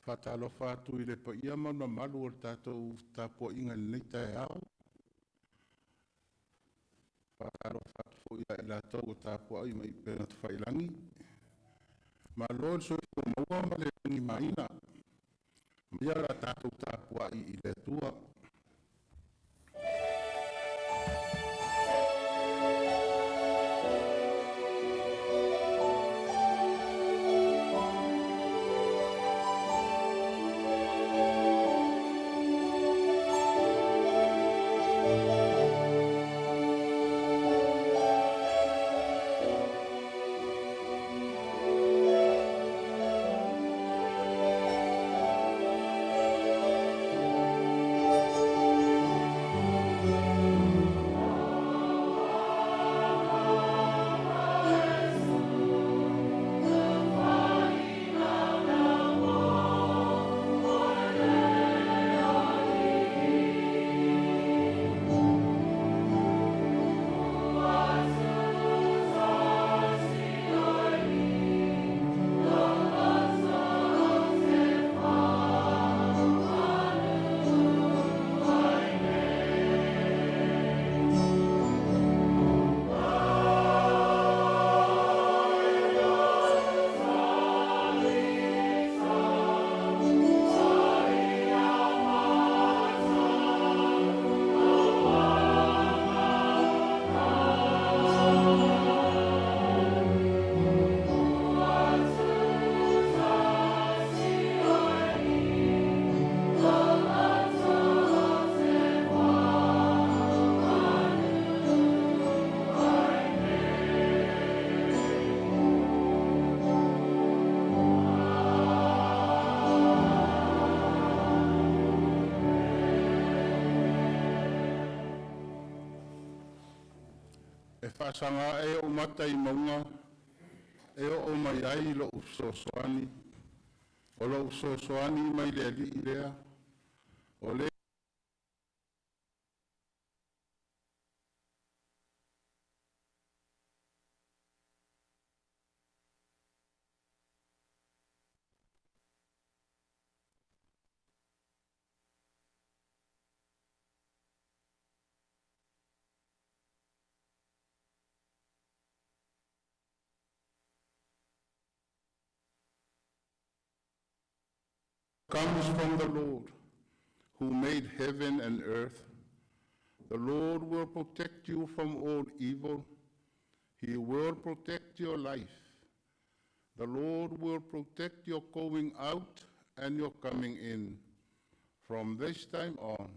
Faatalofa atu i le paia ma le mamalu o le tatou tapuaiga i lenei taeao. Faatalofa atu foi ia i latou o tapuai mai i upega tafailagi. Malo le soifua maua ma le lagi maina. Ia o le a tatou tapuai i le Atua. E faasaga ae ou mata i mauga e oo mai ai lo'u fesoasoani. O lo'u fesoasoani mai le Alii lea, o le comes from the Lord, who made heaven and earth. The Lord will protect you from all evil. He will protect your life. The Lord will protect your going out and your coming in from this time on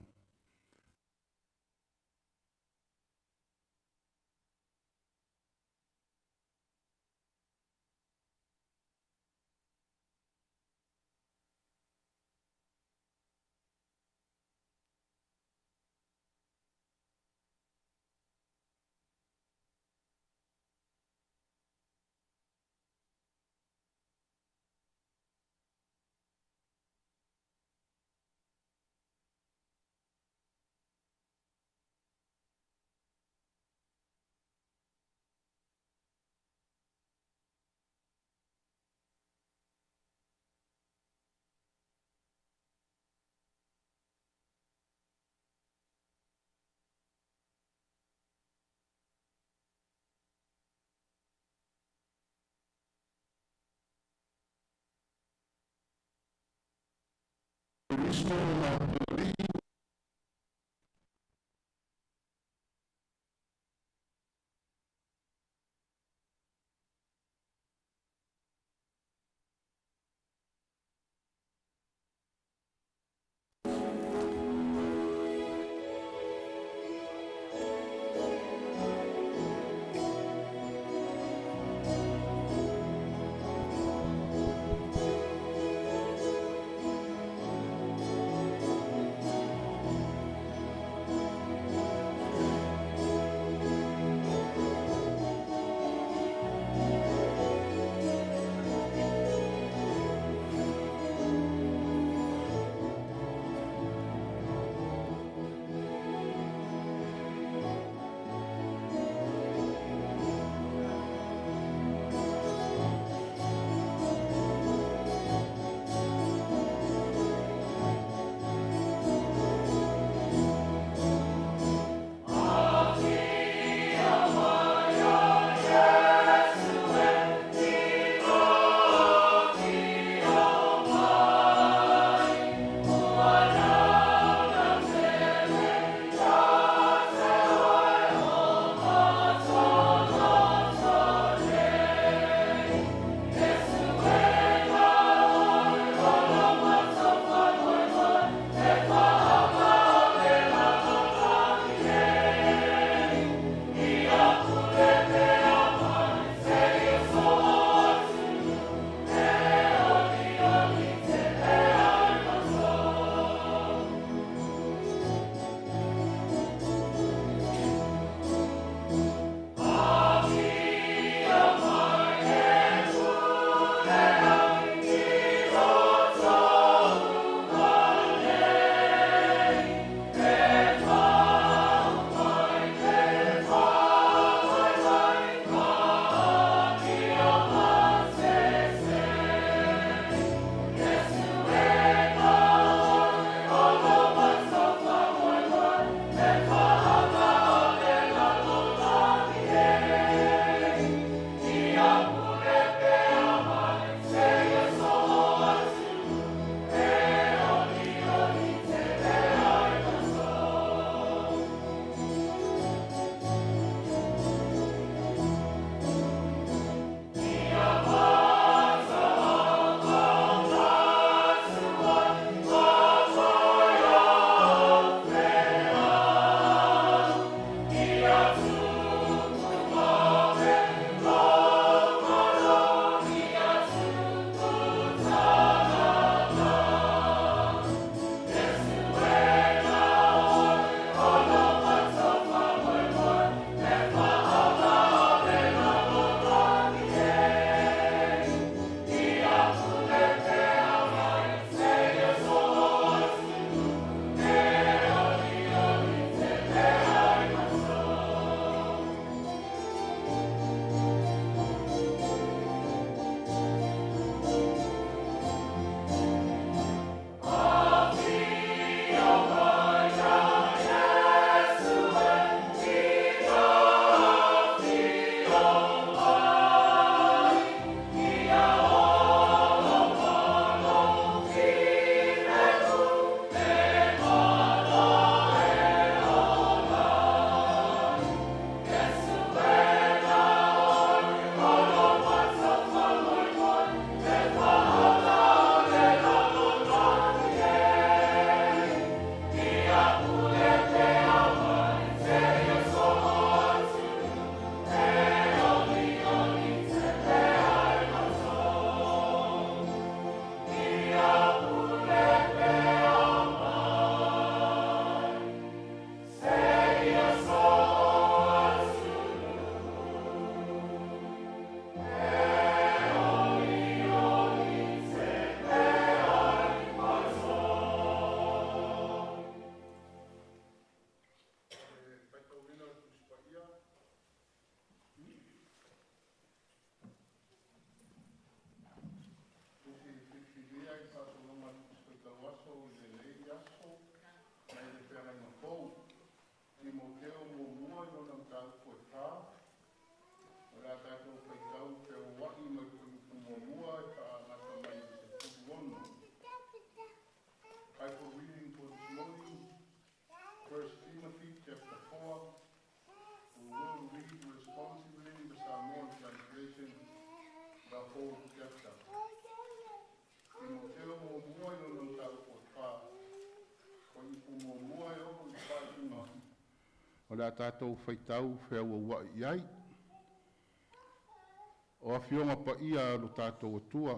le a tatou faitau feauaua'i i ai. O Afioga Paia a lo tatou Atua,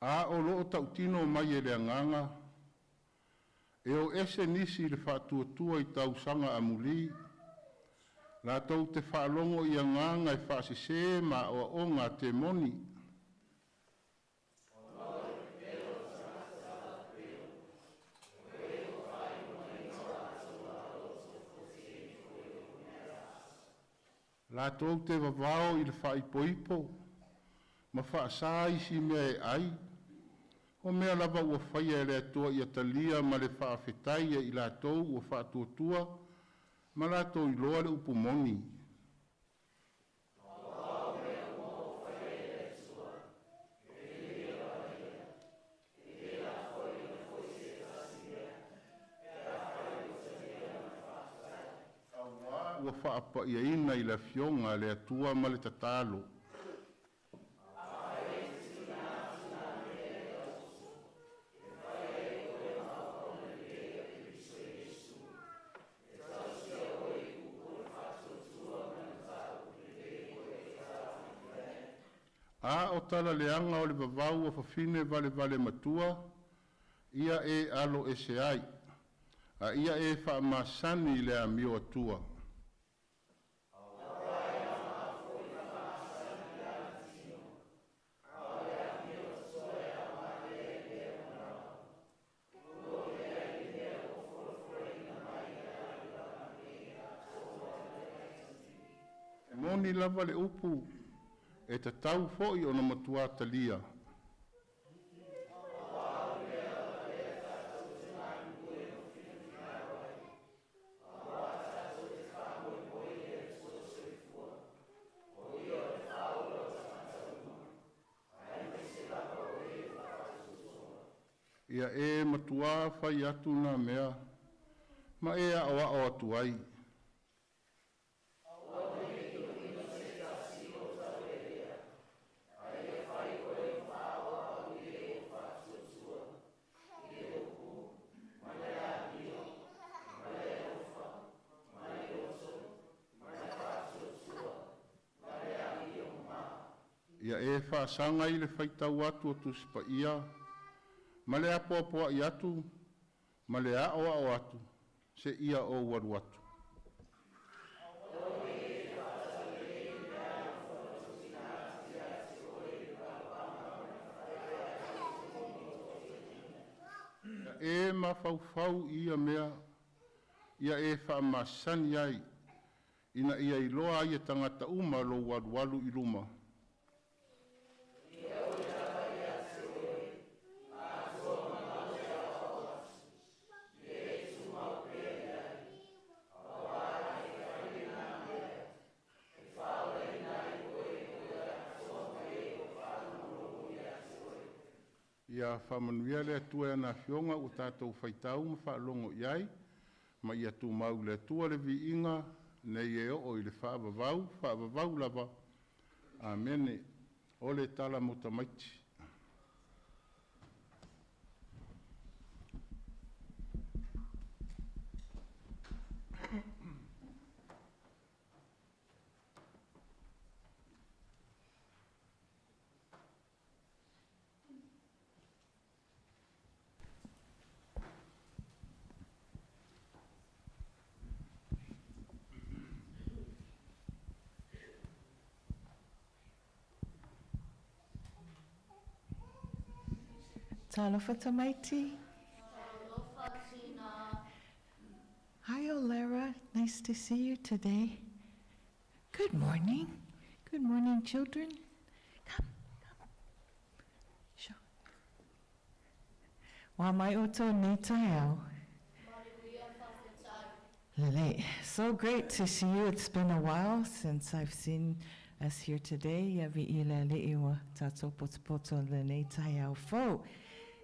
a o loo tautino mai e le Agaga e o ese nisi i le faatuatua i tausaga amuli, latou te faalogo i agaga e faasese ma aoaoga a temoni, latou te vavao i le faaipoipo ma faasa isi mea e ai, o mea lava ua faia e le Atua ia talia ma le faafetai e i latou ua faatuatua ma latou iloa le upu moni. Ua faapaiaina i le Afioga a le Atua ma le tatalo. A o tala leaga o le vavau o fafine valevale matua, ia e aloese ai, a ia e faamasani i le amio atua. E moni lava le upu, e tatau foi ona matua talia. Ia e matuā fai atu na mea ma e aoao atu ai. Ia e faasaga i le faitau atu o Tusi Paia ma le apoapoai atu ma le aoao atu seia ou alu atu. Ia e mafaufau i ia mea, ia e faamasani ai, ina ia iloa ai e tagata uma lou alualu i luma. Ia faamanuia le Atua i ana Afioga ua tatou faitau ma faalogo i ai, ma ia tumau i le Atua le viiga nei e oo i le faavavau, faavavau lava. Amene. O le tala mo tamaiti. Talofa tamaiti. Talofa Tina. Hi, Olara. Nice to see you today. Good morning. Good morning, children. Come, come. Show. Wa mai oto nei taeao. Manuia faafetai. Lele, so great to see you. It's been a while since I've seen us here today. Ia vi'i le Alii ua tatou potopoto lenei taeao fou.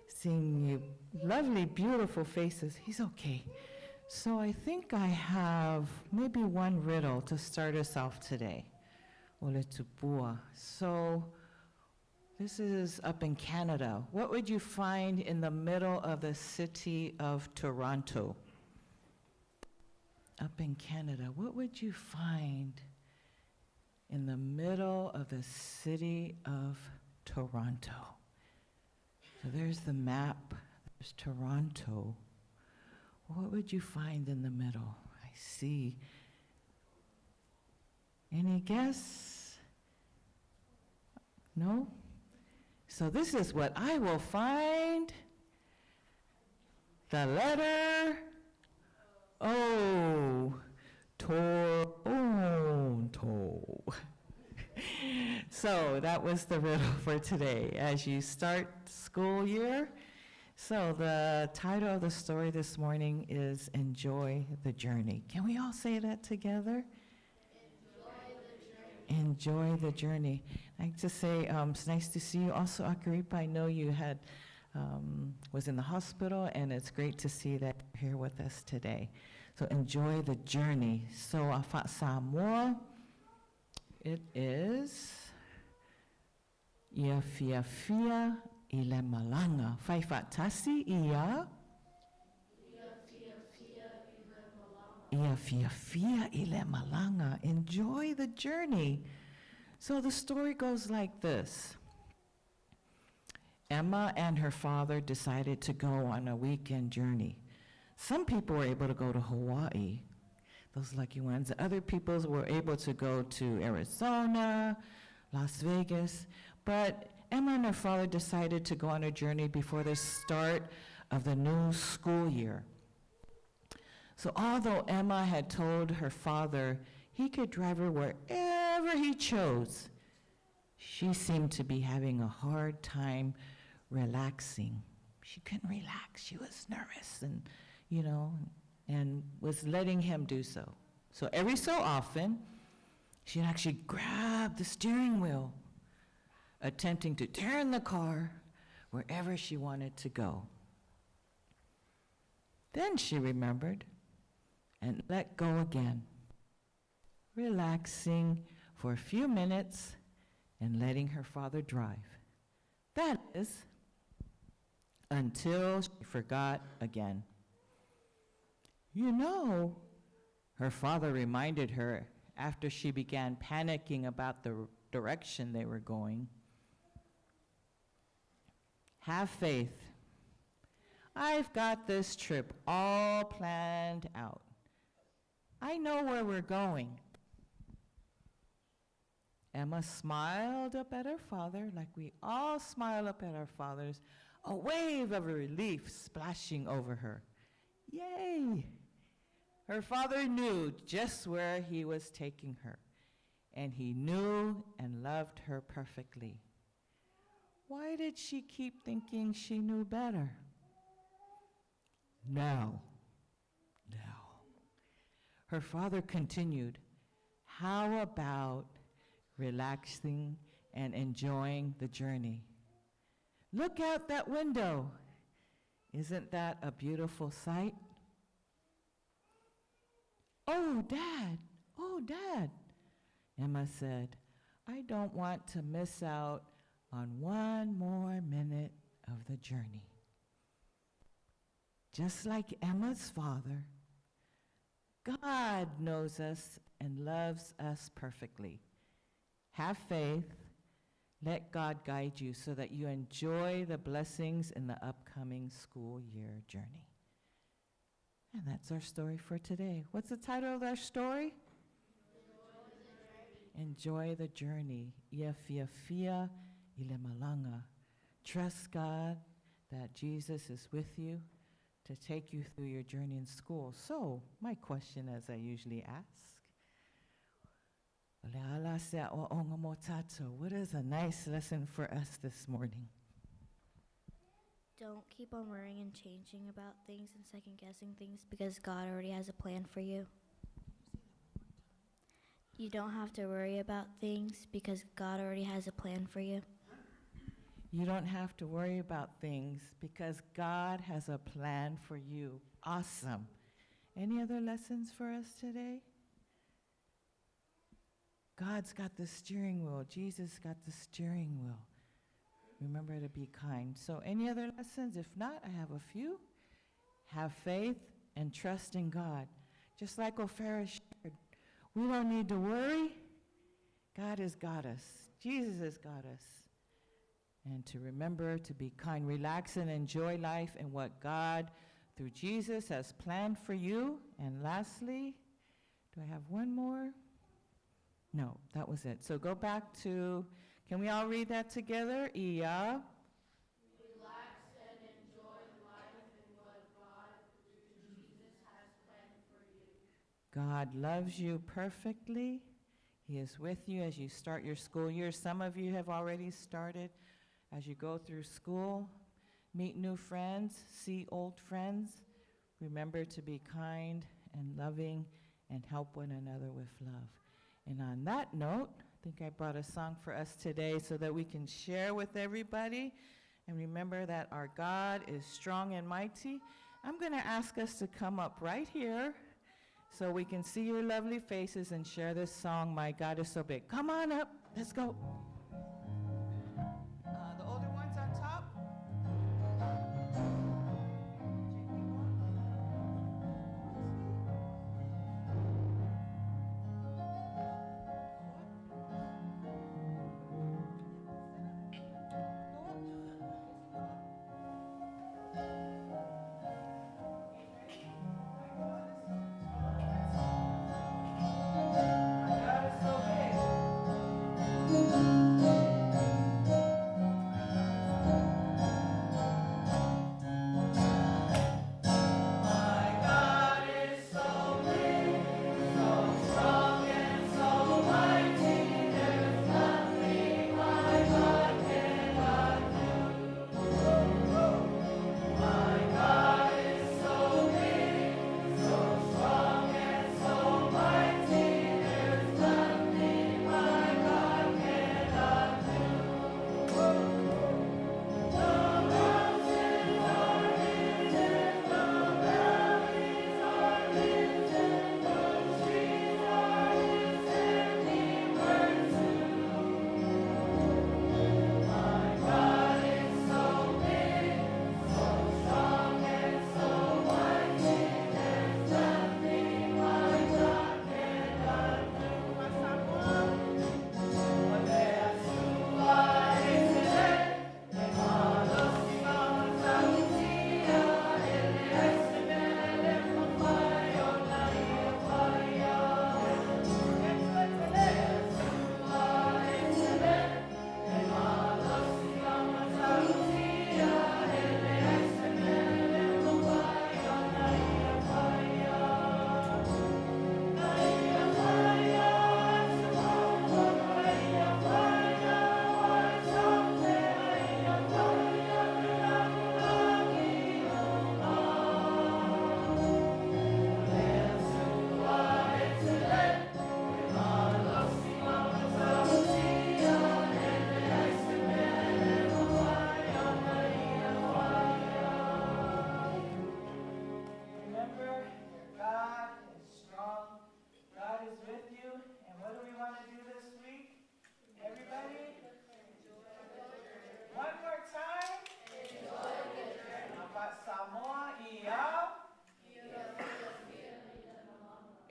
Seeing you lovely, beautiful faces. He's okay. So I think I have maybe one riddle to start us off today. O le tupua. So this is up in Canada. What would you find in the middle of the city of Toronto? Up in Canada, what would you find in the middle of the city of Toronto? So there's the map, there's Toronto. What would you find in the middle? I see. Any guess? No? So this is what I will find. The letter O. Toronto. So that was the riddle for today as you start school year. So the title of the story this morning is Enjoy the Journey. Can we all say that together? Enjoy the journey. Enjoy the journey. I'd like to say it's nice to see you also, Akaripa. I know you had was in the hospital, and it's great to see that you're here with us today. So enjoy the journey. So afa Samoa, it is ia fia fia i le malanga. Fai fatasi ia. Ia fia fia i le malanga. Enjoy the journey. So the story goes like this. Emma and her father decided to go on a weekend journey. Some people were able to go to Hawaii, those lucky ones. Other people were able to go to Arizona, Las Vegas. But Emma and her father decided to go on a journey before the start of the new school year. So although Emma had told her father he could drive her wherever he chose, she seemed to be having a hard time relaxing. She couldn't relax. She was nervous and was letting him do so. So every so often, she'd actually grab the steering wheel, attempting to turn the car wherever she wanted to go. Then she remembered and let go again, relaxing for a few minutes and letting her father drive. That is, until she forgot again. You know, her father reminded her after she began panicking about the direction they were going. Have faith. I've got this trip all planned out. I know where we're going. Emma smiled up at her father like we all smile up at our fathers, a wave of relief splashing over her. Yay! Her father knew just where he was taking her, and he knew and loved her perfectly. Why did she keep thinking she knew better? Now. Her father continued, how about relaxing and enjoying the journey? Look out that window. Isn't that a beautiful sight? Oh, Dad, oh, Dad, Emma said, I don't want to miss out on one more minute of the journey. Just like Emma's father, God knows us and loves us perfectly. Have faith. Let God guide you so that you enjoy the blessings in the upcoming school year journey. And that's our story for today. What's the title of our story? Enjoy the journey. Ia fia fia i le malanga. Trust God that Jesus is with you to take you through your journey in school. So, my question, as I usually ask, what is a nice lesson for us this morning? Don't keep on worrying and changing about things and second-guessing things because God already has a plan for you. You don't have to worry about things because God already has a plan for you. You don't have to worry about things because God has a plan for you. Awesome. Any other lessons for us today? God's got the steering wheel. Jesus got the steering wheel. Remember to be kind. So any other lessons? If not, I have a few. Have faith and trust in God. Just like Ophera shared, we don't need to worry. God has got us. Jesus has got us. And to remember to be kind, relax, and enjoy life and what God, through Jesus, has planned for you. And lastly, do I have one more? No, that was it. So go back to, can we all read that together? Ia. Relax and enjoy life and what God, through Jesus, has planned for you. God loves you perfectly. He is with you as you start your school year. Some of you have already started. As you go through school, meet new friends, see old friends. Remember to be kind and loving and help one another with love. And on that note, I think I brought a song for us today so that we can share with everybody. And remember that our God is strong and mighty. I'm going to ask us to come up right here so we can see your lovely faces and share this song, My God is So Big. Come on up. Let's go. The older ones on top. My God is so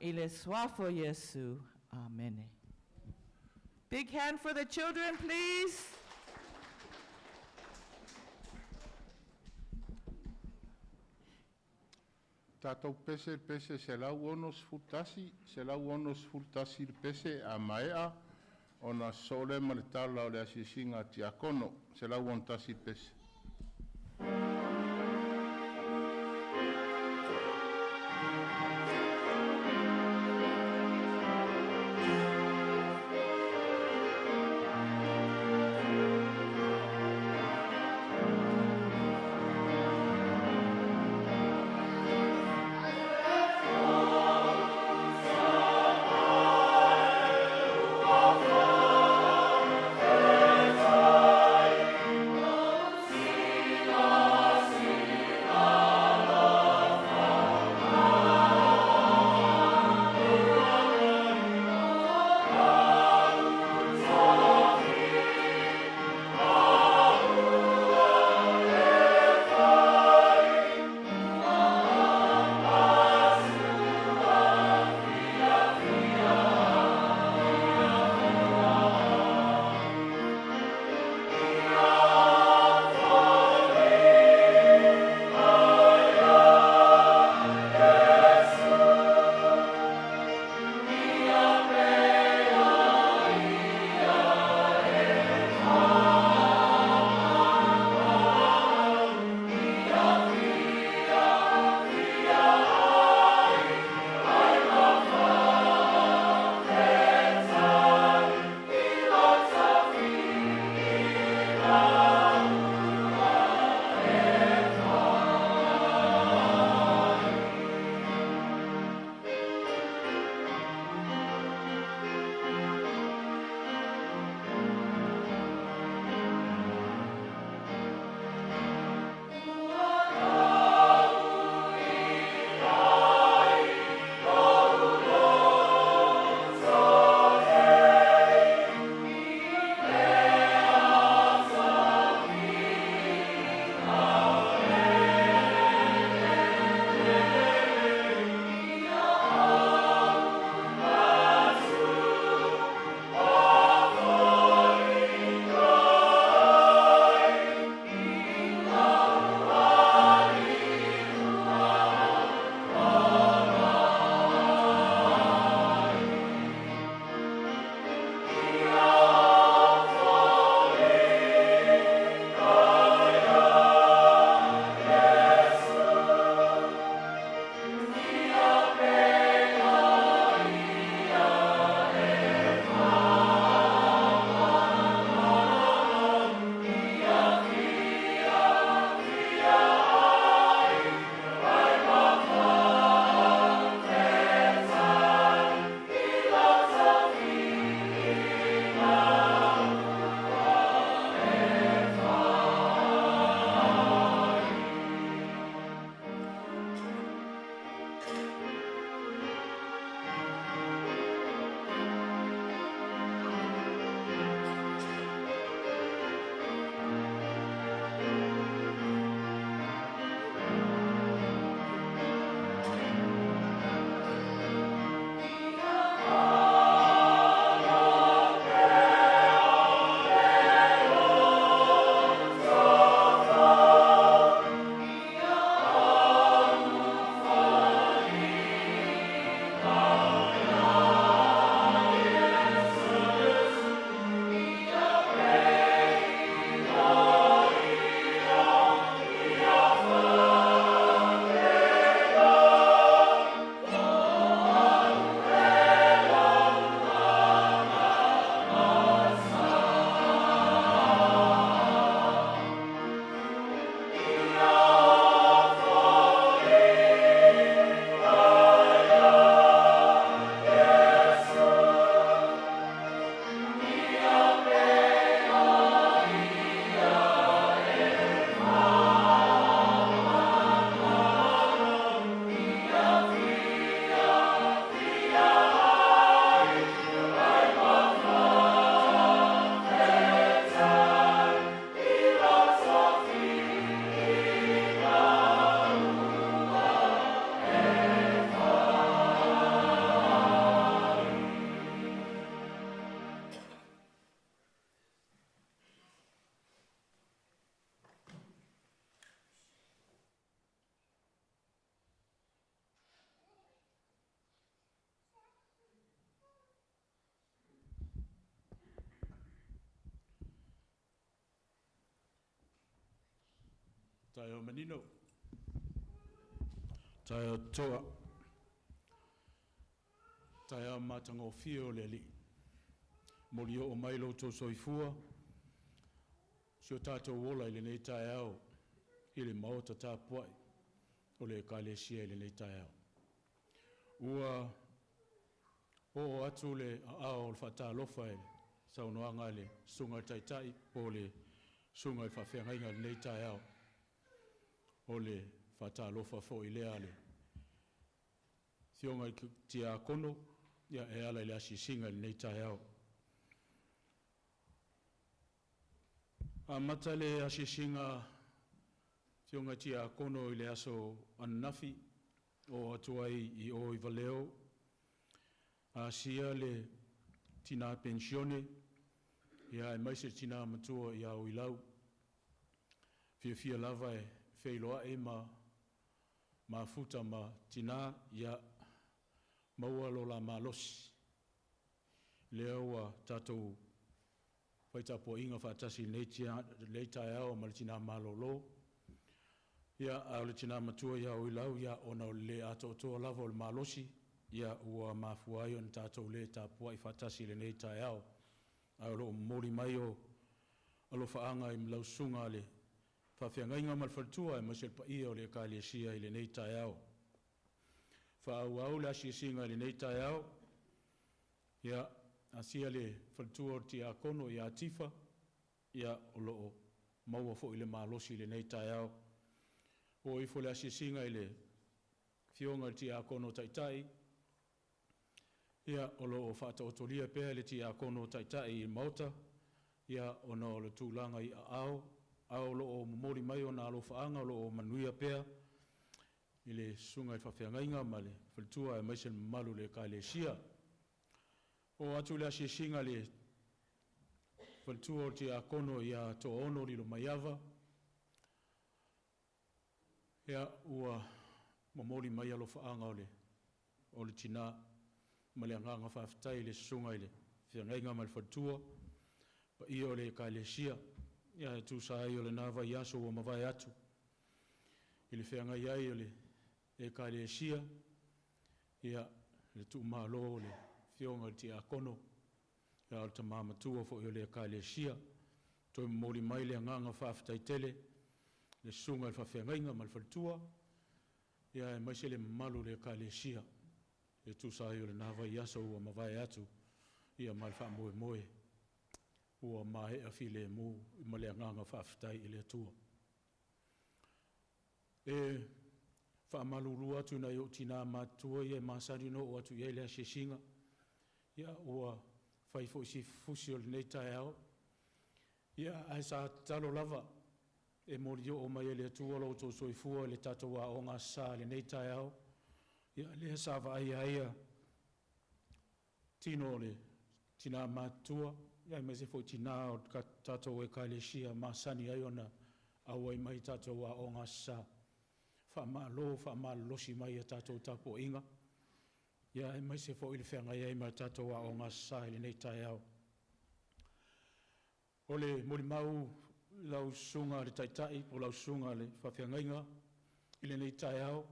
Ile swafo Yesu. Amen. Big hand for the children, please. Tātou pese pese se lau ono sefulutasi, se lau ono sefulutasi le pese a maea, ona sole ma le tala o le asiasiga a tiakono, se lau ono tasi le pese. Oh, Taeao manino, taeao totoa, taeao matagofie o le Alii. Molioo mai lo outou soifua, si o tatou ola i lenei taeao i le maota tapuai o le Ekalesia i lenei taeao. Ua oo atu le aao o le faatalofa i le saunoaga a le Susuga i le Taitai po o le Susuga i le Faafeagaiga i lenei taeao. O le faatalofa foi lea a le Afioga i le Tiakono e ala i le asiasiga i lenei taeao. Amata le asiasiga a Afioga i Tiakono i le aso ananafi, oo atu ai i o i Valeo, asia le tina penisione aemaise le tina matua ia Uilau. Fiafia lava e feiloai ma mafuta ma tina, ia maua lo la malosi, lea ua tatou fai tapuaiga faatasi i lenei taeao ma le tina malolo. Ia, a o le tina matua ia Uilau, ia ona o le le atoatoa lava o le malosi, ia ua mafua ai ona tatou le tapuai faatasi i lenei taeao. Ae o lo o momoli mai o alofaaga i lau susuga i le faafeagaiga ma le faletua aemaise le paia o le Ekalesia i lenei taeao. Faaauau le asiasiga i lenei taeao, ia, asia le faletua o le tiakono ia Tifa, ia o lo o maua foi le malosi i lenei taeao. Oo ifo le asiasiga i le afioga i le tiakono taitai, ia o lo o faataotolia pea le tiakono taitai i le maota, ia ona o le tulaga i aao, a o lo o momoli mai ona alofaaga o lo o manuia pea i le susuga i le faafeagaiga ma le faletua aemaise le mamalu o le Ekalesia. Oo atu le asiasiga i le faletua o le tiakono ia Toaono Lilomaiava, ia ua momoli mai alofaaga o le tina ma le agaga faafetai i le susuga i le feagaiga ma le faletua, paia o le Ekalesia, e tusa ai o lena vaiaso ua mavae atu i le feagai ai o le Ekalesia, ia, le tuumalo o le afioga i le tiakono, a o le tama matua foi o le Ekalesia. Toe momoli mai le agaga faafetai tele i le susuga i le faafeagaiga ma le faletua, aemaise le mamalu o le Ekalesia e tusa ai o lena vaiaso ua mavae atu, ia ma le faamoemoe ua maea filemu ma le agaga faafetai i le Atua. E faamalulu atu i nai ou tina matutua ia e masani ona oo atu i ai le asiasiga, ia ua fai foi si fufusi o lenei taeao, ia ae sa tatalo lava e molioo mai e le Atua lo outou soifua i le tatou Aoga Aso Sa i lenei taeao. Ia lea sa vaaia ai tino o le tina matutua, aemaise foi tina o le tatou Ekalesia masani ai ona auai mai i tatou Aoga Aso Sa. Faamalo faamalolosi mai i a tatou tapuaiga, ia aemaise foi le feagai ai ma le tatou Aoga Aso Sa i lenei taeao. O le molimau i lau susuga i le Taitai po o lau susuga i le faafeagaiga i lenei taeao,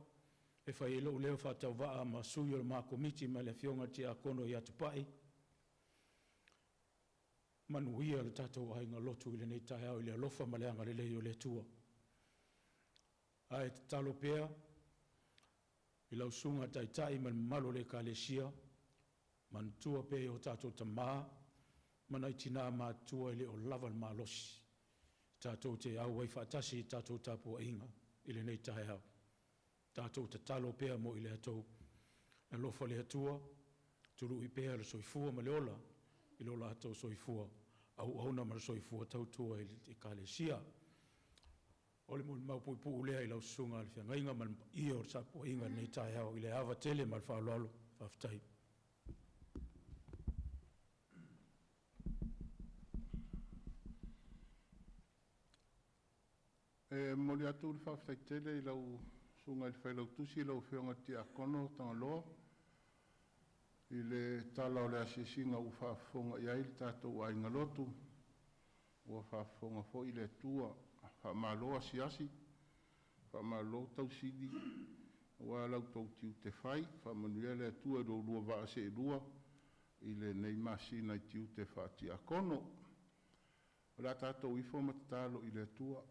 e fai ai lou leo faatauvaa ma sui o le ma komiti ma le afioga i le Tiakono ia Tupai, manuia le tatou aiga lotu i lenei taeao i le alofa ma le agalelei o le Atua. Ae tatalo pea i lau susuga i le Taitai ma le mamalu o le Ekalesia, manatua pea e o tatou tama ma nai tina matutua e le o lava le malosi, tatou te auai faatasi i tatou tapuaiga i lenei taeao. Tatou tatalo pea mo i latou, alofa le Atua, tului pea le soifua ma le ola i lo latou soifua auauna ma le soifua tautua i le Ekalesia. O le molimau puupuu lea i lau susuga i le feagaiga ma le paia o le tapuaiga i lenei taeao i le ava tele ma le faaaloalo. Faafetai. E momoli atu le faafetai tele i lau Susuga i le Failautusi lau Afioga i le Tiakono Tagaloa i le tala o le asiasiga ua faafofoga i ai le tatou aiga lotu, ua faafofoga foi le Atua. Faamalo asiasi. Faamalo tausili aua la outou tiute fai. Faamanuia le Atua i lo oulua vaa seelua i lenei masina i tiute faatiakono. O le a tatou ifo ma tatalo i le Atua.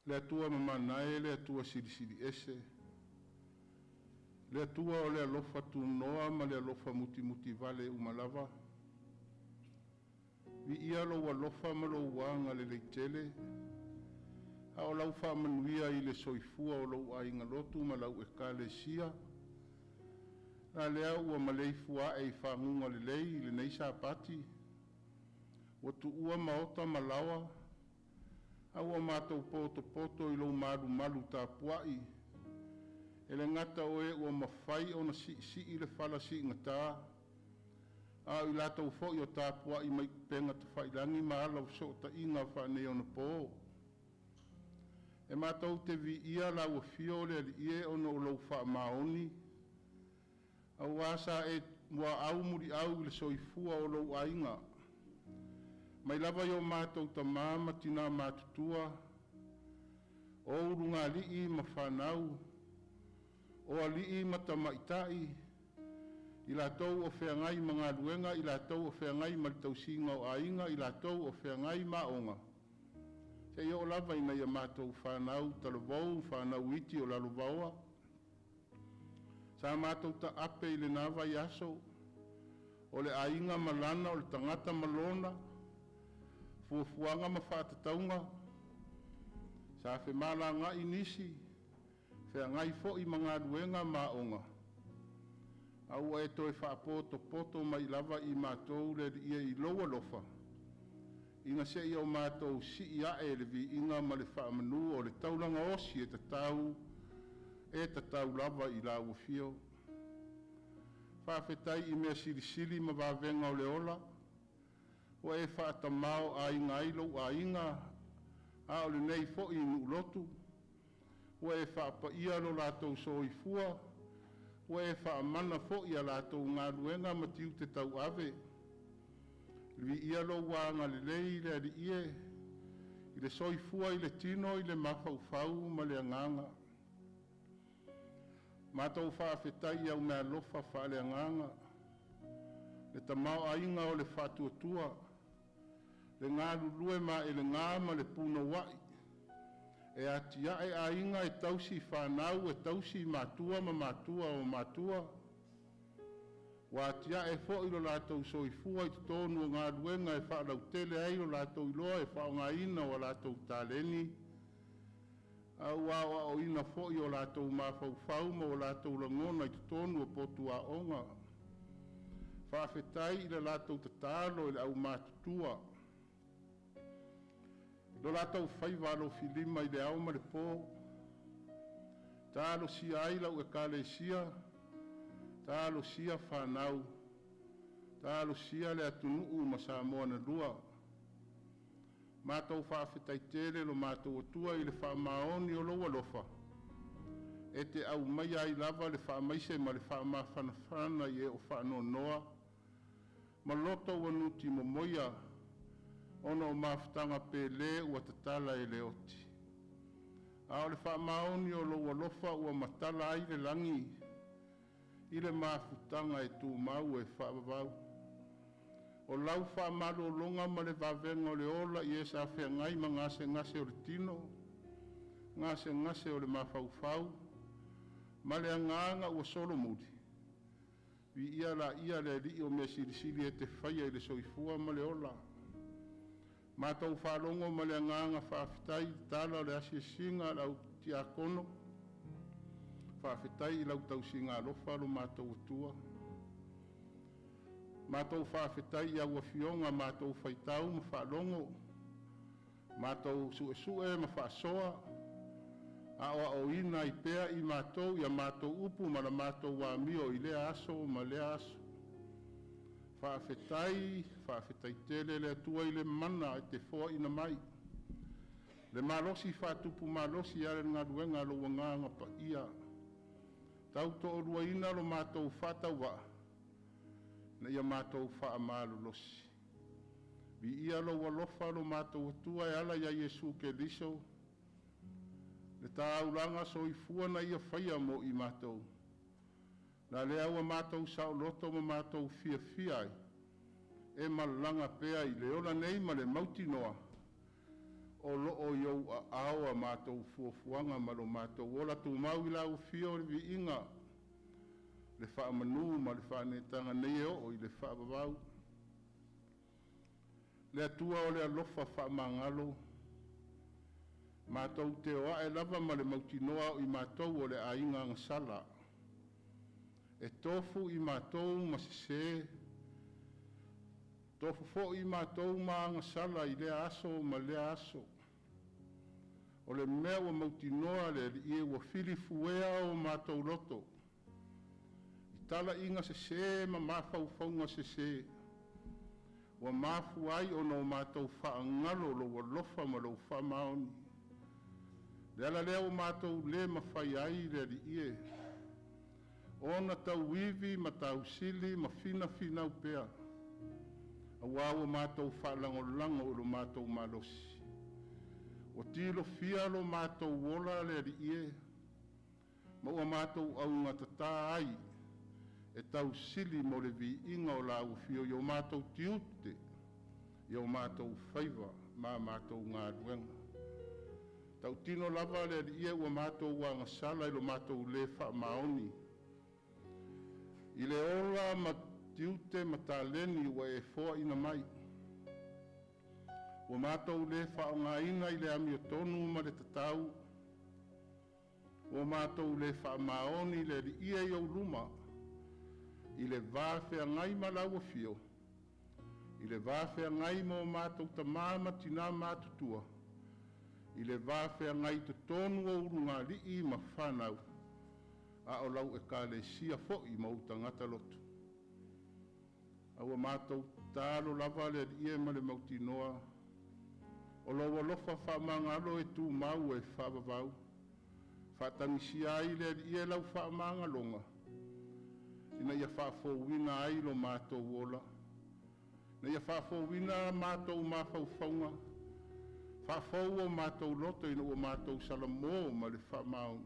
Le Atua mamana e, le Atua silisili ese, le Atua o le alofa tunoa ma le alofa mutimutivale uma lava, viia lou alofa ma lou agalelei tele, a o lau faamanuia i le soifua o lou aiga lotu ma lau Ekalesia, la lea ua maleifua ae i faguga lelei i lenei Sapati, ua tuua maota ma laoa, a ua matou potopoto i lou malumalu tapuai. E le gata o e ua mafai ona siisii le fala siigata, a o i latou foi o tapuai mai upega tafailagi ma ala o fesootaiga faaneionapo. E matou te viia lau afio o le Alii e ona o lou faamaoni, auā sa e muaau muliau i le soifua o lou aiga, mai lava i o matou tama ma tina matutua, o ulugalii ma fanau, o alii ma tamaitai, i latou o feagai ma galuega, i latou o feagai ma le tausiga o aiga, i latou o feagai ma aoga, seia oo lava i nai a matou fanau talavou ma fanau iti o lalovaoa. Sa matou taape i lena vaiaso, o le aiga ma lana, o le tagata ma lona, fuafuaga ma faatatauga, sa femalagaai nisi, feagai foi ma galuega ma aoga, a ua e toe faapotopoto mai lava i matou le Alii e i lou alofa, ina se i o matou sii ae i le viiga ma le faamanu o le taulaga osi e tatau e tatau lava i lau Afio. Faafetai i mea silisili ma vavega o le ola ua e faatamaoaiga ai lou aiga, a o lenei foi nuu lotu, ua e faapaia lo latou soifua, ua e faamana foi a latou galuega ma tiute tauave. Viia lou agalelei le Alii e i le soifua i le tino i le mafaufau ma le agaga. Matou faafetai i au meaalofa faaleagaga, le tamaoaiga o le faatuatua, le galulue maelega ma le punouai e atiae aiga, e tausi fanau, e tausi matua ma matua o matua. Ua atiae foi lo latou soifua i totonu o galuega e faalautele ai lo latou iloa e faaaogaina o latou taleni, a ua aoaoina foi o latou mafaufau ma o latou lagona i totonu o potu aoga. Faafetai i le latou tatalo i le aumatutua, lo latou faiva alofilima i le ao ma le po, talosia ai lau Ekalesia, talosia fanau, talosia le atunuu ma Samoa na lua. Matou faafetai tele lo matou Atua i le faamaoni o lou alofa e te aumaia ai lava le faamaise ma le faamafanafana i e o faanoanoa ma loto ua nutimomoia ona o mafutaga pelē ua tatala e le oti. A o le faamaoni o lou alofa ua matala ai le lagi i le mafutaga e tumau e faavavau. O lau faamalologa ma le vavega o le ola i e sa feagai ma gasegase o le tino, gasegase o le mafaufau ma le agaga ua solomuli, viia laia le Alii o mea silisili e te faia i le soifua ma le ola. Matou faalogo ma le agaga faafetai i le tala o le asiasiga a le au tiakono. Faafetai i lau tausiga alofa lo matou Atua. Matou faafetai i au afioga, matou faitau ma faalogo, matou suesue ma faasoa, aoaoina ai pea i matou i a matou upu ma la matou amio i lea aso ma lea aso. Faafetai, faafetai tele le Atua i le mana e te foaina mai, le malosi faatupu malosi e ala i le galuega a lou Agaga Paia, tau toaluaina lo matou faatauvaa ina ia matou faamalolosi. Viia lou alofa lo matou Atua e ala ia Iesu Keriso, le taulaga soifua na Ia faia mo i matou, la lea ua matou saoloto ma matou fiafia ai e malaga pea i le ola nei ma le mautinoa o lo o i ou aao a matou fuafuaga ma lo matou ola tumau i lau afio o le viiga, le faamanu ma le faaneetaga nei e oo i le faavavau. Le Atua o le alofa faamagalo, matou te o a'e lava ma le mautinoa o i matou o le aiga agasala, e tofu i matou ma sesē, tofu foi i matou ma agasala i lea aso ma lea aso. O le mea ua mautinoa le Alii e, ua filifuea o matou loto i talaiga sesē ma mafaufauga sesē, ua mafua ai ona o matou faagalo lou alofa ma lou faamaoni. O le ala lea ua matou le mafai ai le Alii e, ona tauivi ma tausili ma finafinau pea, auā ua matou faalagolago i lo matou malosi. Ua tilofia lo matou ola le Alii e, ma ua matou augatata ai e tausili mo le viiga o lau afio i o matou tiute, i o matou faiva ma a matou galuega. Tautino lava le Alii e, ua matou agasala i lo matou le faamaoni i le ola ma tiute ma taleni ua e foaina mai. Ua matou le faaaogaina i le amiotonu ma le tatau. Ua matou le faamaoni le Alii e i ou luma i le va feagai ma lau afio, i le va feagai ma o matou tamā ma tinā matutua, i le va feagai i totonu o ulugalii ma fanau, a o lau Ekalesia foi ma ou tagata lotu. A ua matou tatalo lava le Alii e ma le mautinoa o lou alofa faamagalo e tumau e faavavau. Faatagisia ai le Alii e lau faamagaloga ina ia faafouina ai lo matou ola, ina ia faafouina matou mafaufauga, faafou o matou loto ina ua matou salamo ma le faamaoni.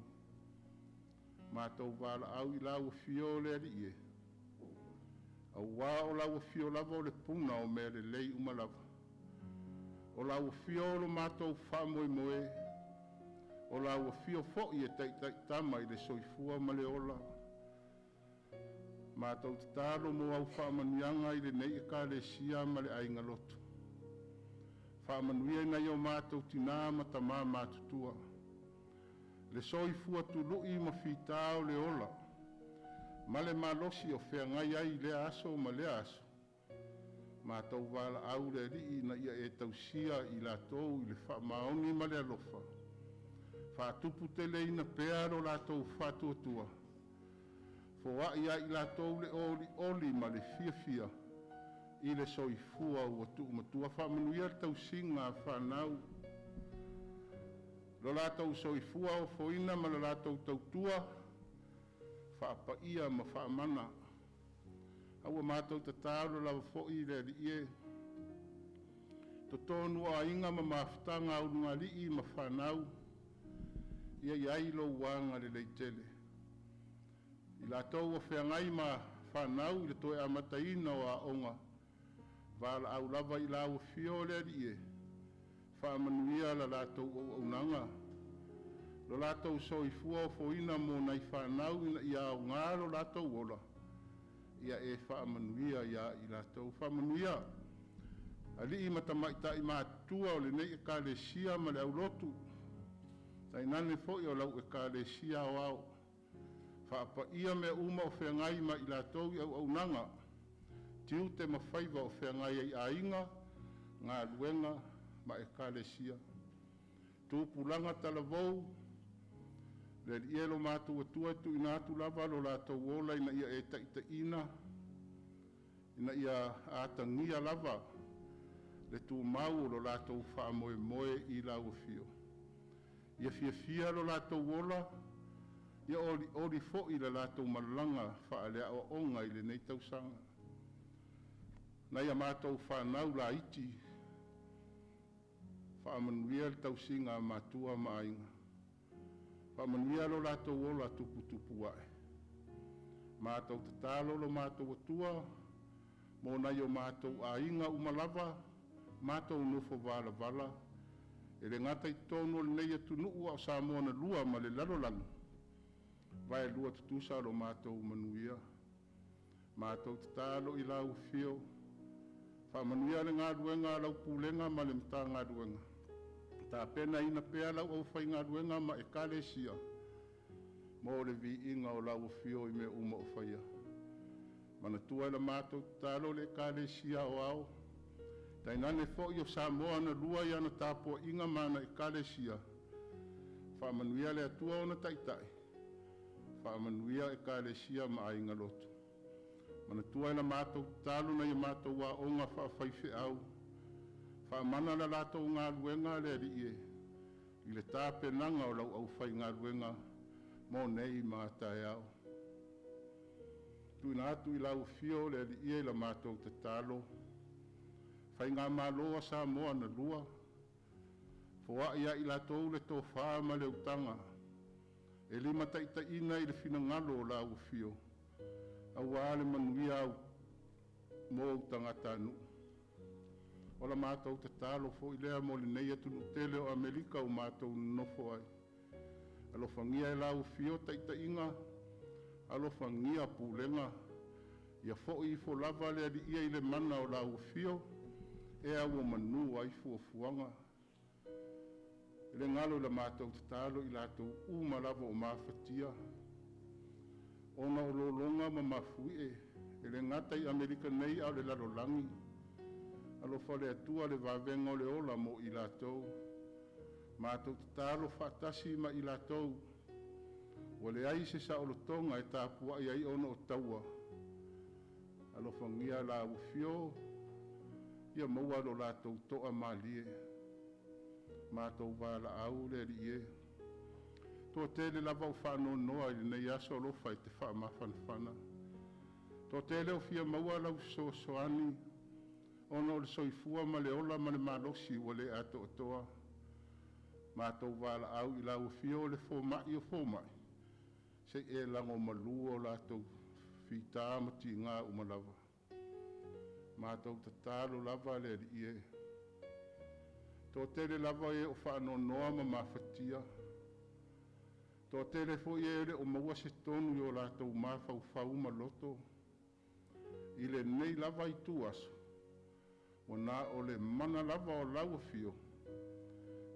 Matou valaau i lau afio le Alii e, auā o lau afio lava o le puna o mea lelei uma lava. O lau afio o lo matou faamoemoe, o lau afio foi e taitaitama i le soifua ma le ola. Matou tatalo mo au faamanuiaga i lenei Ekalesia ma le aiga lotu. Faamanuia i nai o matou tinā ma tamā matutua, le soifua tului ma fita o le ola ma le malosi o feagai ai i lea aso ma lea aso. Matou valaau le Alii ina ia e tausia i latou i le faamaoni ma le alofa, faatuputeleina pea lo latou faatuatua, foai ia i latou le olioli ma le fiafia i le soifua ua tuumatua. Faamanuia le tausiga a fanau, lo latou soifua ofoina ma le latou tautua faapaia ma faamana. A ua matou tatalo lava foi le Alii e, totonu o aiga ma mafutaga a ulugalii ma fanau, ia i ai lou agalelei tele. I latou ua feagai ma fanau i le toe amataina o aoga, valaau lava i lau afio le Alii e, faamanuia la latou auaunaga, lo latou soifua ofoina mo nai fanau ina ia aoga lo latou ola, ia e faamanuia ia i latou. Faamanuia alii ma tamaitai matutua o lenei Ekalesia ma le aulotu, tainane foi o lau Ekalesia Aoao. Faapaia mea uma o feagai ma i latou i auaunaga, tiute ma faiva o feagai ai i aiga, galuega ma Ekalesia. Tupulaga talavou, le Alii e lo matou Atua, e tuuina atu lava lo latou ola ina ia e taitaiina, ina ia atagia lava le tumau o lo latou faamoemoe i lau afio. Ia fiafia lo latou ola, ia olioli foi le latou malaga faaleaoaoga i lenei tausaga. Nai a matou fanau laiti, faamanuia le tausiga a matua ma aiga. Faamanuia lo latou ola tuputupu ae. Matou tatalo lo matou Atua mo nai o matou aiga uma lava, matou nofo valavala, e le gata i totonu o lenei atunuu a o Samoa na lua ma le lalolagi, vaelua tutusa lo matou manuia. Matou tatalo i lau Afio, faamanuia le galuega a lau Pulega ma le Matagaluega, tapenaina pea lau aufaigaluega ma Ekalesia mo le viiga o lau Afio i mea uma o faia. Manatua e la matou tatalo le Ekalesia Aoao, tainane foi o Samoa na lua i ana tapuaiga ma ana Ekalesia. Faamanuia le Atua ona taitai, faamanuia Ekalesia ma aiga lotu. Manatua e la matou tatalo nai a matou aoga faafaifeau, faamana le latou galuega le Alii e i le tapenaga o lau aufaigaluega mo nei ma a taeao. Tuuina atu i lau Afio le Alii e la matou tatalo, Faigamalo a Samoa na lua, foai ia i latou le tofa ma le utaga e limataitaiina i le finagalo o lau Afio, aua le manuia mo ou tagatanuu. O la matou tatalo foi lea mo lenei atunuu tele o Amerika ua matou nonofo ai. Alofagia e lau Afio taitaiga, alofagia pulega, ia foi ifo lava le Alii i le mana o lau Afio e auomanu ai fuafuaga. E le galo i la matou tatalo i latou uma lava o mafatia ona o lologa ma mafuie, e le gata i Amerika nei a o le lalolagi. Alofa le Atua i le vavega o le ola mo i latou. Matou tatalo faatasi ma i latou ua leai se saolotoga e tapuai ai ona o taua. Alofagia lau Afio ia maua lo latou toamalie. Matou valaau le Alii e. Toatele lava o faanoanoa i lenei aso alofa e te faamafanafana. Toatele o fia maua lau fesoasoani ona o le soifua ma le ola ma le malosi ua le atoatoa. Matou valaau i lau Afio le fomai o fomai, se i e lagomalua o latou fita ma tiga uma lava. Matou tatalo lava le Alii e. Toatele lava e o faanoanoa ma mafatia. Toatele foi e le o maua se tonu i o latou mafaufau ma loto. I lenei lava itu aso, ua na o le mana lava o lau Afio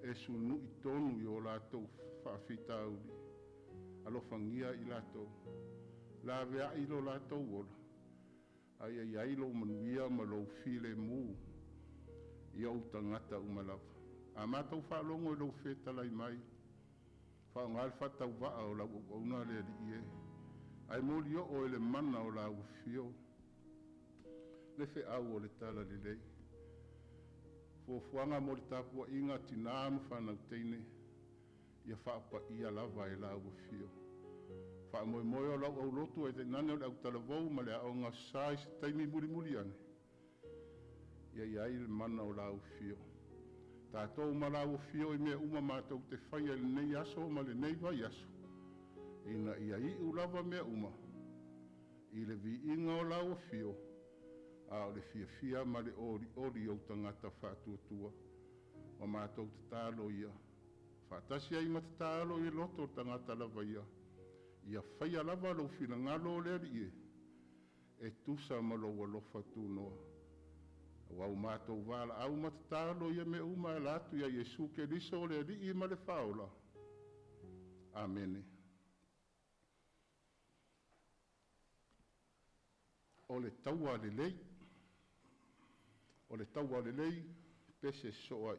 e sunui tonu i o latou faafitauli. Alofagia i latou, laveai lo latou ola, a ia i ai lou manuia ma lou filemu i ou tagata uma lava. A matou faalogo i lou fetalai mai, faaaoga le faatauvaa o lau auauna le Alii e, ae molioo e le mana o lau Afio le feau o le talalelei. Fuafuaga mo le tapuaiga a tinā ma fanau teine, ia faapaia lava e lau Afio. Faamoemoe o lau aulotu ae tainane o le autalavou ma le aoga Aso Sa i se taimi mulimuli ane, ia i ai le mana o lau Afio. Tatou ma lau Afio i mea uma matou te faia i lenei aso ma lenei vaiaso, ina ia iu lava mea uma i le viiga o lau Afio, a o le fiafia ma le olioli i ou tagata faatuatua. Ma matou tatalo ia, faatasi ai ma tatalo i le loto o le tagata lava ia, ia faia lava lou finagalo o le Alii e, e tusa ma lou alofa tunoa. Aua ua matou valaau ma tatalo ia mea uma e ala atu ia Iesu Keriso o le Alii ma le Faaola. Amene. O le taua lelei. O le taua lelei, pese sosoo ai.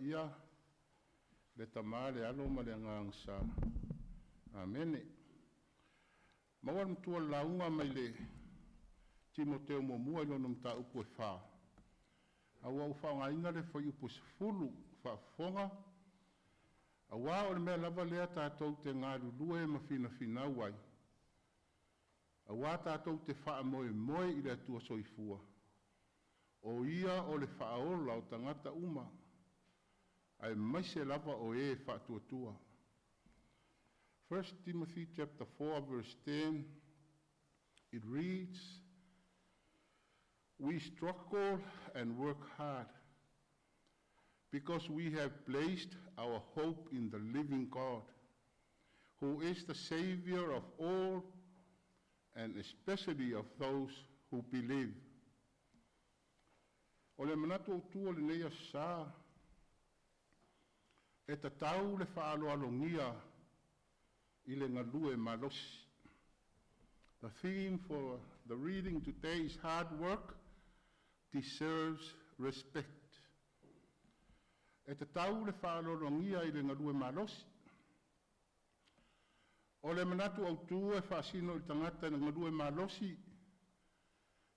Paia, le Tama, le Alo ma le Agaga Sa. Amene. Maua le matua o le lauga mai le Timoteo muamua i lona mataupu e 4, a ua ou faaaogaina le fuaiupu e 10 faafofoga, auā o le mea lava lea tatou te galulue ma finafinau ai, auā tatou te faamoemoe i le Atua Soifua, o Ia o le Faaola o tagata uma, aemaise lava o e faatuatua. 1 Timothy chapter 4 verse 10, it reads, "We struggle and work hard because we have placed our hope in the living God, who is the Savior of all and especially of those who believe." O le manatu autu o lenei aso sā, e tatau le faaaloalogia i le galue malosi. The theme for the reading today is hard work deserves respect. E tatau le faaaloalogia i le galue malosi. O le manatu autu e faasino i le tagata e galue malosi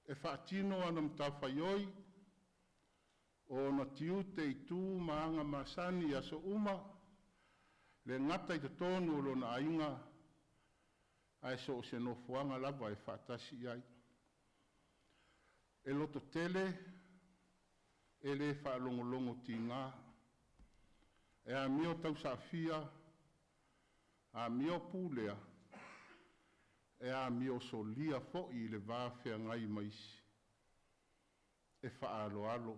e faatino ana matafaioi o ona tiute i tu ma aga masani i aso uma, e le gata i totonu o lona aiga, ae so o se nofoaga lava e faatasi i ai. E lototele, e le faalogologo tiga, e amio tausaafia, amio pulea, e amio solia foi i le va feagai ma isi. E faaaloalo.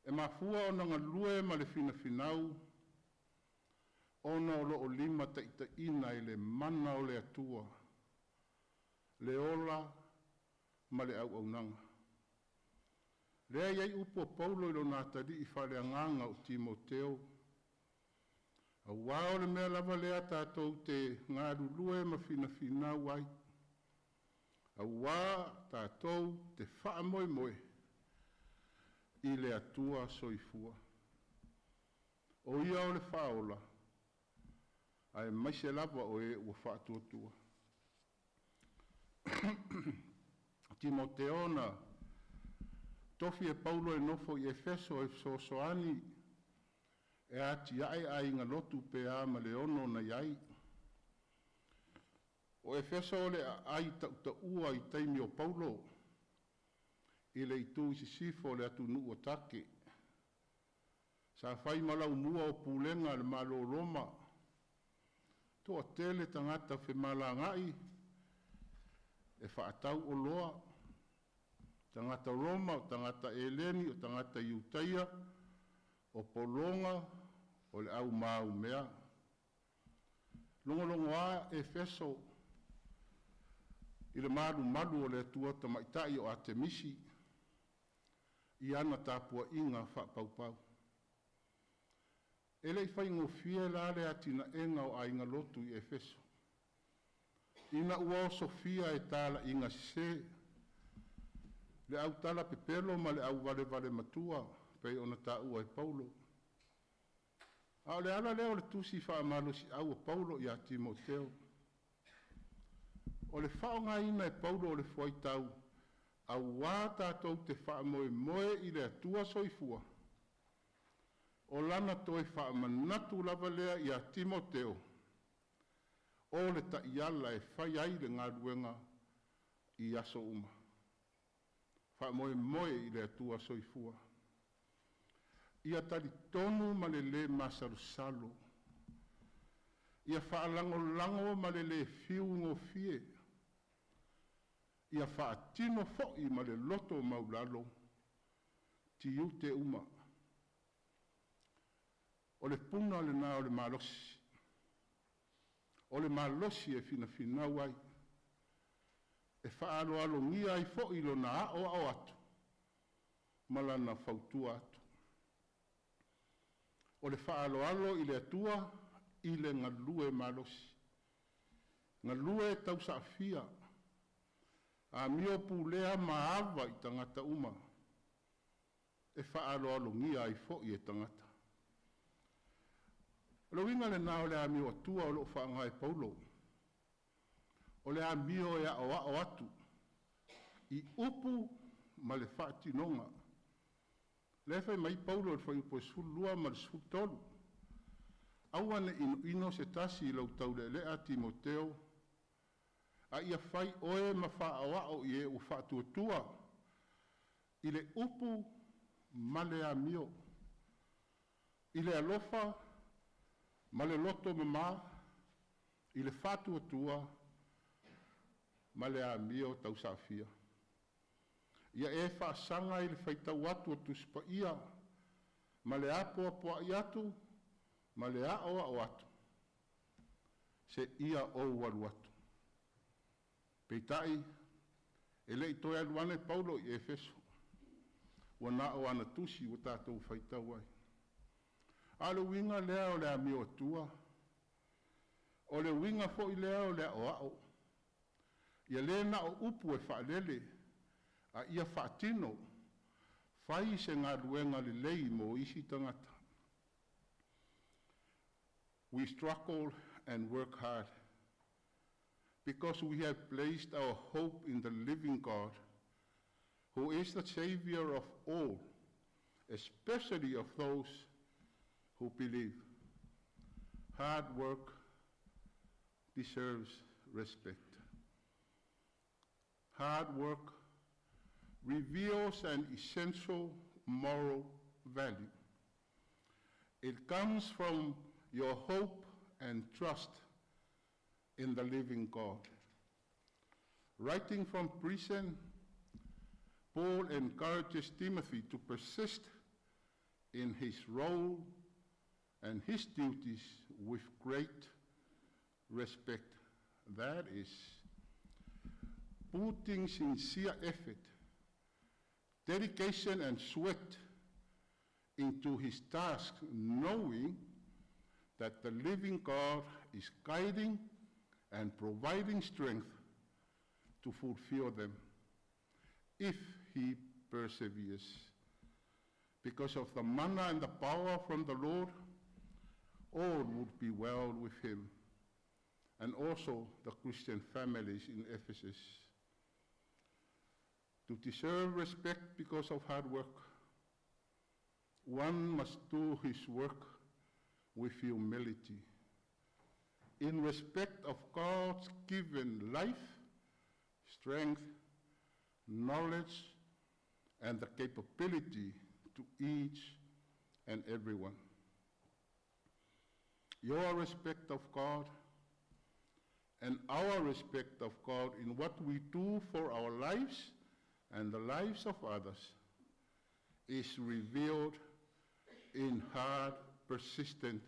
E mafua ona galue ma le finafinau ona o lo o limataitaiina e le mana o le Atua, le ola ma le auaunaga. Lea e i ai upu a Paulo i lona atalii faaleagaga o Timoteo, auā o le mea lava lea tatou te galulue ma finafinau ai, auā tatou te faamoemoe i le Atua Soifua. O Ia o le Faaola, aemaise lava o e ua faatuatua. Timoteo na tofi e Paulo e nofo i Efeso e fesoasoani e atiae aiga lotu pe a ma le ono na i ai. O Efeso o le aai tautaua i taimi o Paulo i le itu i sisifo o le atunuu o Take. Sa fai ma laumua o pulega a le Malo o Roma. Toatele tagata femalagaai e faatau oloa, tagata Roma, o tagata Eleni, o tagata Iutaia, o pologa, o le au maumea. Logologoa Efeso i le malumalu o le atua tamaitai o Atemisi i ana tapuaiga faapaupau. E le i faigofie la le atinaeina o aiga lotu i Efeso, ina ua osofia e talaiga sese, le autala pepelo ma le auvalevale matua pei ona taua e Paulo. A o le ala lea o le tusi faamalosiau a Paulo ia Timoteo. O le faaaogaina e Paulo o le fuaitau auā tatou te faamoemoe i le Atua Soifua, o lana toe faamanatu lava lea ia Timoteo o le taiala e fai ai le galuega i aso uma. Faamoemoe i le Atua Soifua. Ia talitonu ma le lē masalosalo, ia faalagolago ma le lē fiugofie, ia faatino foi ma le loto maualalo tiute uma. O le puna lena o le malosi, o le malosi e finafinau ai, e faaaloalogia ai foi lona aoao atu ma lana fautua atu. O le faaaloalo i le Atua i le galue malosi, galue tausaafia, amio pulea ma ava i tagata uma. e faaaloalogia ai fo'i e tagata. O le uiga lenā o le amio atua o loo faaaoga e Paulo. O le amio e aoao atu i upu ma le faatinoga. Lea e fai mai ai Paulo i le fuaiupu e 12 ma le 13, aua ne i inoino se tasi i lou taulealea Timoteo, a ia fai oe ma faaaoao i e ua faatuatua i le upu ma le amio, i le alofa ma le loto mama, i le faatuatua ma le amio tausaafia. Ia e faasaga i le faitau atu o Tusi Paia ma le apoapoai atu ma le aoao atu, seia ou alu atu. Peitai, e le i toe alu ane Paulo i Efeso, ua na o ana tusi ua tatou faitau ai. A o le uiga lea o le amio atua, o le uiga foi lea o le aoao. Ia le na o upu e faalele, a ia faatino, fai se galuega lelei mo isi tagata. We struggle and work hard because we have placed our hope in the living God, who is the Savior of all, especially of those who believe. Hard work deserves respect. Hard work reveals an essential moral value. It comes from your hope and trust in the living God. Writing from prison, Paul encourages Timothy to persist in his role and his duties with great respect. That is, putting sincere effort, dedication, and sweat into his task, knowing that the living God is guiding and providing strength to fulfill them if he perseveres. Because of the manna and the power from the Lord, all would be well with him, and also the Christian families in Ephesus. To deserve respect because of hard work, one must do his work with humility, in respect of God's given life, strength, knowledge, and the capability to each and everyone. Your respect of God and our respect of God in what we do for our lives and the lives of others is revealed in hard, persistent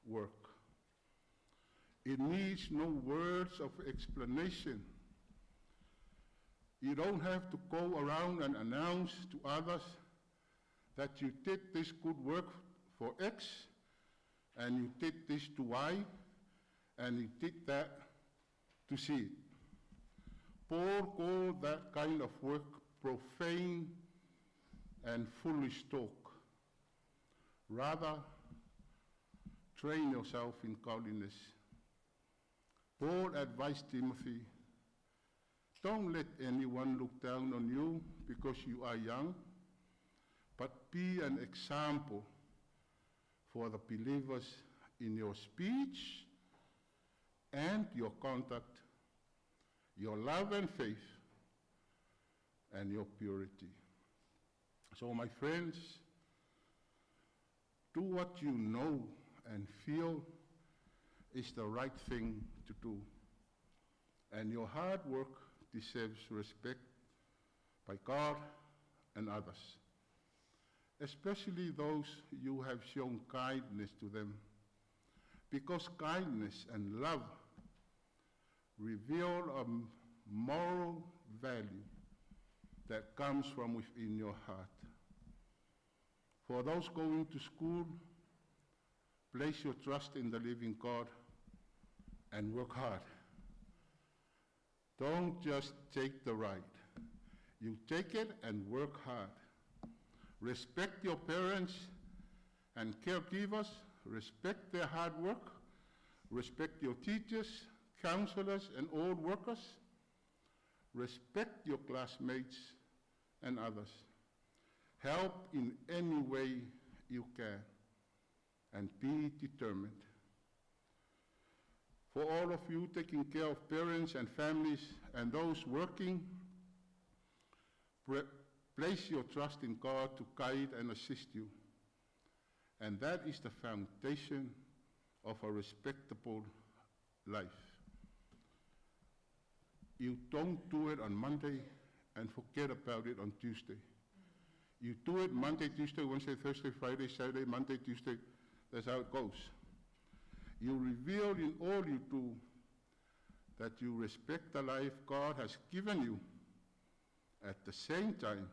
work. It needs no words of explanation. You don't have to go around and announce to others that you did this good work for X, and you did this to Y, and you did that to Z. Paul called that kind of work profane and foolish talk. Rather, train yourself in godliness. Paul advised Timothy, don't let anyone look down on you because you are young, but be an example for the believers in your speech and your conduct, your love and faith, and your purity. So, my friends, do what you know and feel is the right thing to do. And your hard work deserves respect by God and others, especially those you have shown kindness to them, because kindness and love reveal a moral value that comes from within your heart. For those going to school, place your trust in the living God and work hard. Don't just take the ride. You take it and work hard. Respect your parents and caregivers. Respect their hard work. Respect your teachers, counselors, and all workers. Respect your classmates and others. Help in any way you can and be determined. For all of you taking care of parents and families and those working, place your trust in God to guide and assist you. And that is the foundation of a respectable life. You don't do it on Monday and forget about it on Tuesday. You do it Monday, Tuesday, Wednesday, Thursday, Friday, Saturday, Monday, Tuesday. That's how it goes. You reveal in all you do that you respect the life God has given you. At the same time,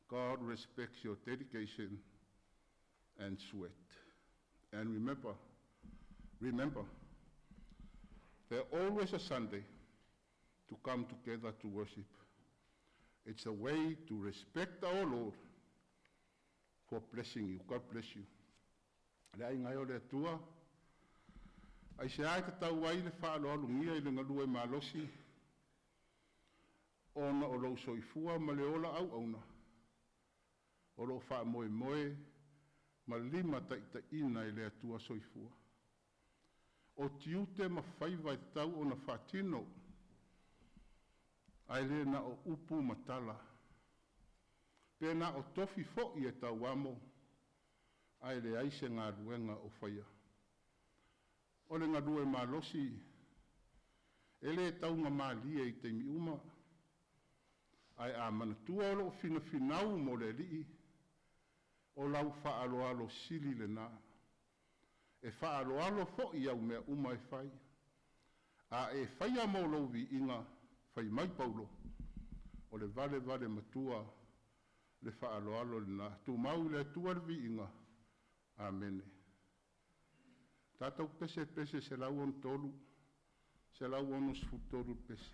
God respects your dedication and sweat. And remember, there's always a Sunday to come together to worship. It's a way to respect our Lord for blessing you. God bless you. Le aiga e o le Atua, aisea e tatau ai le faaaloalogia i le galue malosi, ona o lou soifua ma le ola auauna, o loo faamoemoe ma limataitaiina i le Atua soifua. O tiute ma faiva e tatau ona faatino, ae le na o upu ma tala. Pe na o tofi fo'i e tauamo, ae leai se galuega o faia. O le galue malosi, e lē taugamalie i taimi uma, ae a manatua o loo finafinau mo le Alii, o lau faaaloalo sili lenā. E faaaloalo fo'i au mea uma e fai. A e faia mo lou viiga, fai mai Paulo, o le valevale matua le faaaloalo lenā. Tumau i le Atua le viiga. Amene. Tatou pese pese 163, 163 pese.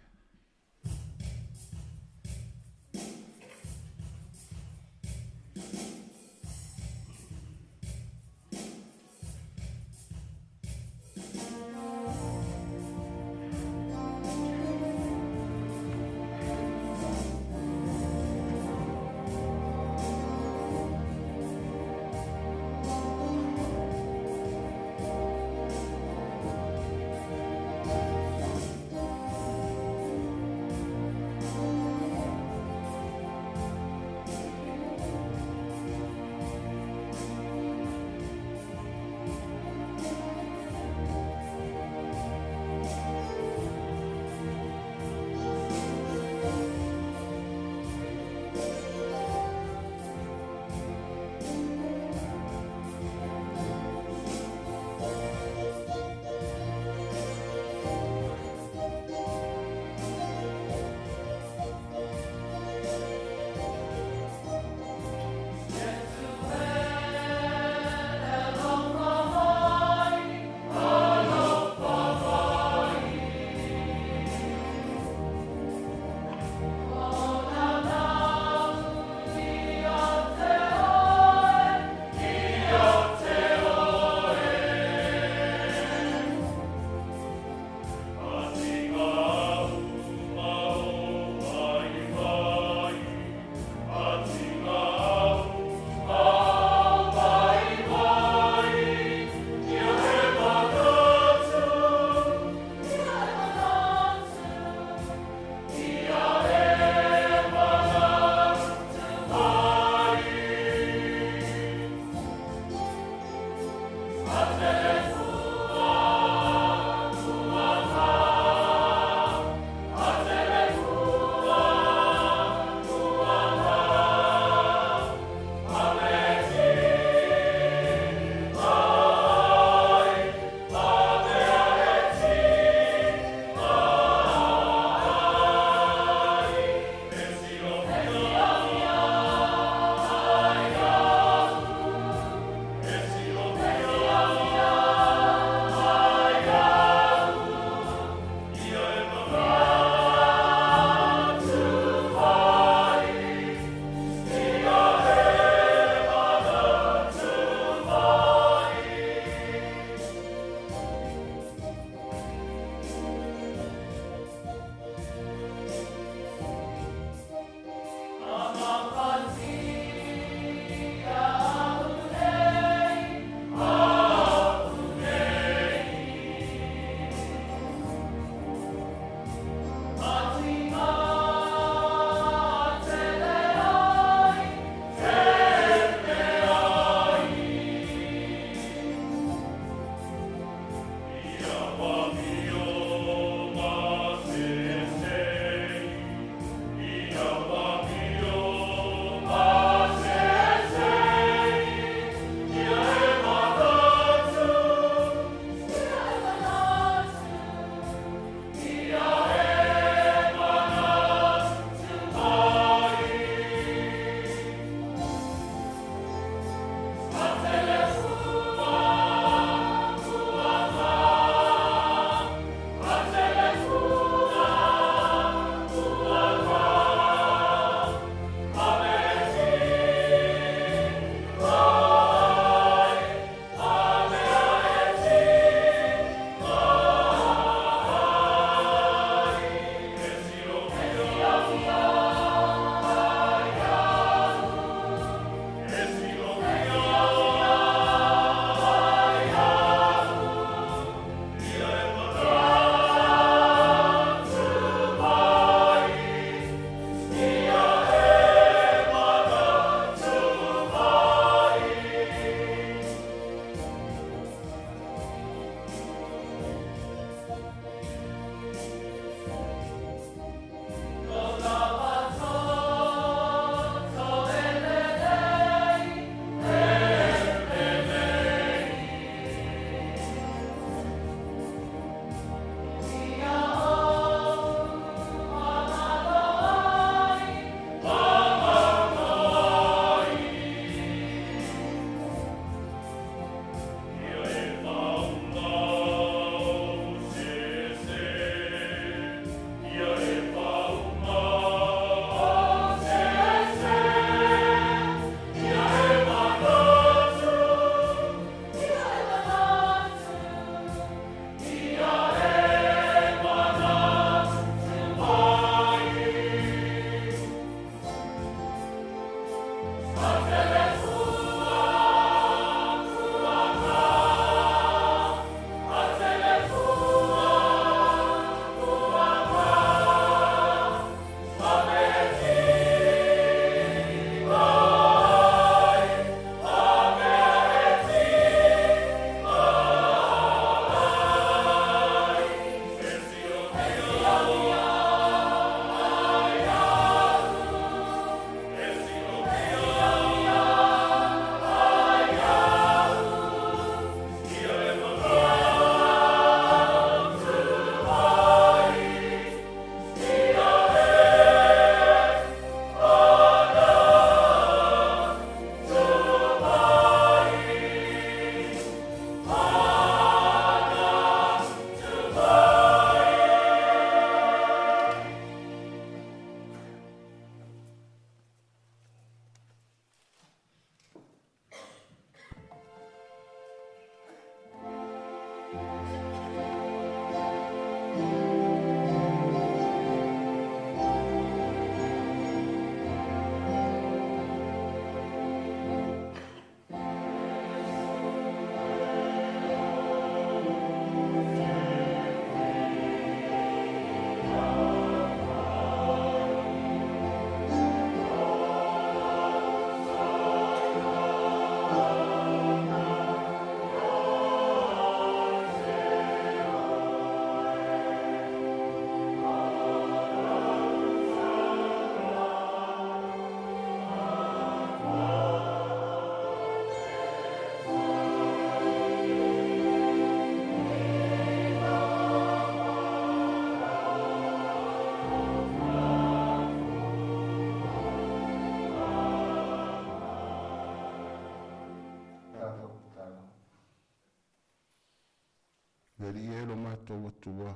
tatou Atua,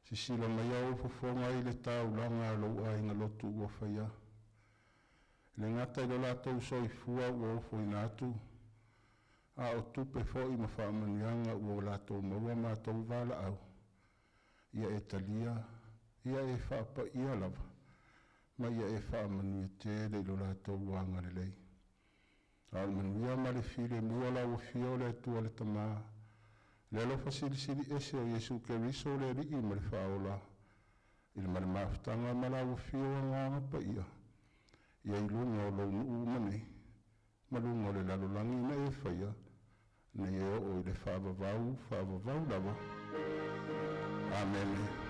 silasila mai ou fofoga i le taulaga a lou aiga lotu ua faia, e le gata i lo latou soifua ua ofoina atu, a o tupe foi ma faamanuiaga ua latou maua ma a outou valaau. Ia e talia, ia e faapaia lava, ma ia e faamanuia tele i lo latou agalelei. A o le manuia ma le filemu o lau afio o le Atua le Tama, le alofa Silisili Ese o Iesu Keriso o le Alii ma le Faaola, i le ma le mafutaga ma lau Afio Agaga Paia, ia i luga o lou nuu uma nei, ma luga o le lalolagi na e faia, nei e oo i le faavavau, faavavau lava. Amene.